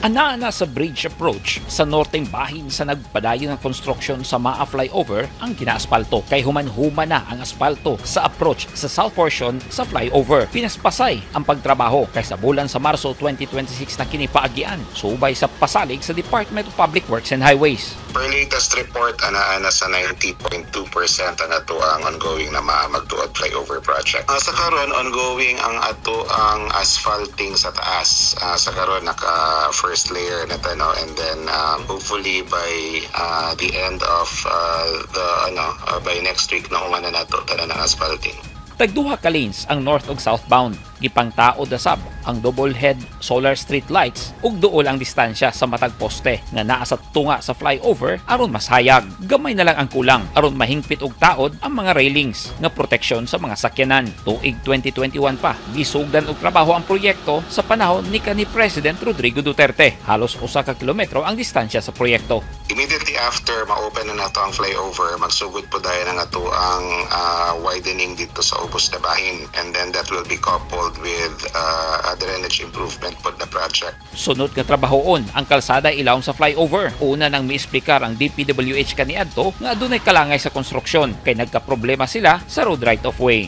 Ana-ana sa bridge approach sa norteng bahin sa nagpadayon ng construction sa Maa flyover ang ginaasfalto, kay human-human na ang asfalto sa approach sa south portion sa flyover. Pinaspasay ang pagtrabaho kay sa bulan sa Marso 2026 na kini paagian subay sa pasalig sa Department of Public Works and Highways. Per latest report, ana-ana sa 90.2% ang ato ang ongoing na Maa Magtuod flyover project. Sa karon, ongoing ang ato ang asphalting sa taas. Sa karon, naka first layer na ta, no, and then hopefully by the end of the ano by next week na humana nato tanan ang asphalting. Tagduha ka lanes ang north ug southbound. Gipangtaod na sab ang double head solar street lights ug duol ang distansya sa matag poste nga naa sa tunga sa flyover aron mas hayag. Gamay na lang ang kulang aron mahingpit og taod ang mga railings nga proteksyon sa mga sakyanan. Tuig 2021 pa gisugdan og trabaho ang proyekto sa panahon ni kanhi President Rodrigo Duterte. Halos 1 ka kilometro ang distansya sa proyekto. Immediately after ma-open na nato ang flyover, magsugod po dayon ang ato ang widening dito sa ubos na bahin, and then that will be coupled with a drainage improvement po na project. Sunod nga trabahoon ang kalsada ilawom sa flyover. Una nang miesplikar ang DPWH kaniadto nga adunay kalangay sa konstruksyon kay nagkaproblema sila sa road right of way.